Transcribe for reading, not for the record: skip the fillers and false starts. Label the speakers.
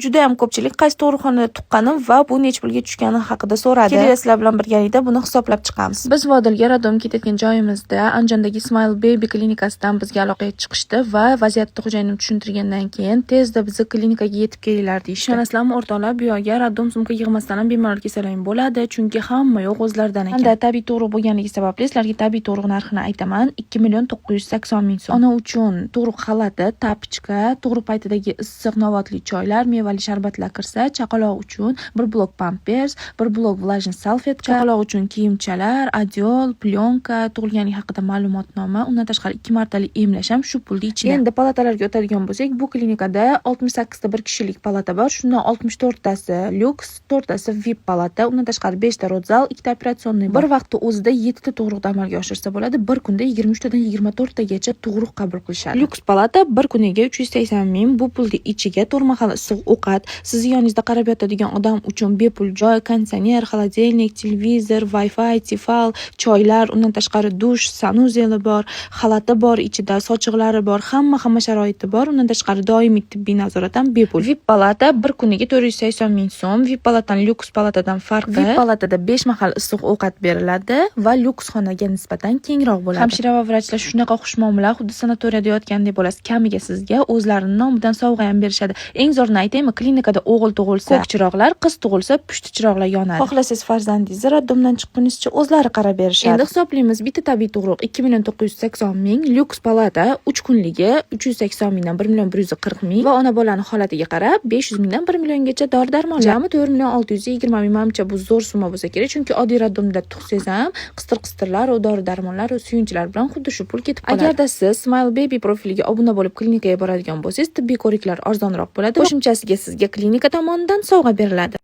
Speaker 1: Juda ham ko'pchilik qaysi tug'ruqxonada tuqqanim va bu necha pulga tushgani haqida so'radi. Kelinglar, sizlar bilan birgalikda buni hisoblab chiqamiz. Biz Vodilga роддом ketayotgan joyimizda Andijondagi Smile Baby klinikasidan bizga aloqaga chiqishdi va vaziyatni xo'jayinim tushuntirgandan keyin tezda bizni klinikaga yetib kelinglar deyishdi. Ishonasizlarmi, o'rtoqlar, bu yoqga роддом sumka yig'masdan ham bemalol kelsalar ham bo'ladi, chunki hamma yoq o'zlaridan ekan. Hamda tabiiy tug'ruq bo'lganligi sababli sizlarga tabiiy tug'ruq narxini aytaman: 2 million 980 ming so'm. Ona uchun tug'ruq xalati, тапочка, tug'ruq paytidagi issiq novotli choylar, mevali sharbatlar kirsa, chaqaloq uchun bir blok pampers, bir blok влажный салфетка, chaqaloq uchun kiyimchalar, одеяло, plyonka, tug'ilganlik haqida ma'lumotnoma, undan tashqari ikki martalik emlash ham shu pulni ichida. Endi palatalarga o'tadigan bo'lsak, bu klinikada 68 ta bir kishilik palata bor. Shundan 64 tasi lyuks, 4 tasi VIP palata, undan tashqari 5 ta родзал, 2 ta операционный bor. Bir vaqtda o'zida 7 ta tug'ruqni amalga oshirsa bo'ladi. Bir kunda 23 tadan 24 tagacha tug'ruq qabul qilishadi. Lyuks palata bir kuniga 380 ming. Bu pulni ichiga to'rt mahal issiq ovqat, sizni yoningizda qarab yotadigan odam uchun bepul joy, konditsioner, холодильник, televizor, Wi-Fi, Tefal, choylar, undan tashqari dush, санузел i bor, xalati bor ichida, sochiqlari bor, hamma hamma sharoiti bor. Undan tashqari doimiy tibbiy nazorat ham bepul. VIP palata bir kuniga 480 ming so'm. VIP palatani lyuks palatadan farqi: VIP palatada 5 mahal issiq ovqat beriladi va lyuks xonaga nisbatan kengroq bo'ladi. Hamshira va vrachlar shunaqa xushmuomala, xuddi sanatoriyada yotgandek bo'lasiz. Kamiga sizga o'zlarini nomidan sovg'a ham berishadi. Eng zo'rini aytaymi, klinikada o'g'il tug'ilsa ko'k chiroqlar, qiz tug'ilsa pushti chiroqlar yonadi. Xohlasangiz, farzandingizni роддом dan chiqqunizcha o'zlari qarab berishadi. Endi hisoblaymiz: bitta tabiiy tug'ruq 2 million 980 ming, lyuks palata 3 kunligi 380 mingdan 1 million 140 ming va ona bolani holatiga qarab 500 mingdan 1 milliongacha dori darmonlar. Jami 4 million 620 ming. Manimcha, bu zo'r summa bo'lsa kerak, chunki oddiy роддом da tug'sangiz ham qistir qistirlar, dori darmonlar, suyunchilar bilan xuddi shu pul ketib qoladi. Agarda siz Smile Baby profiliga obuna bo'lib klinikaga boradigan bo'lsangiz, tibbiy ko'riklar arzonroq bo'ladi. Qo'shimchasiga sizga klinika tomonidan sovg'a beriladi.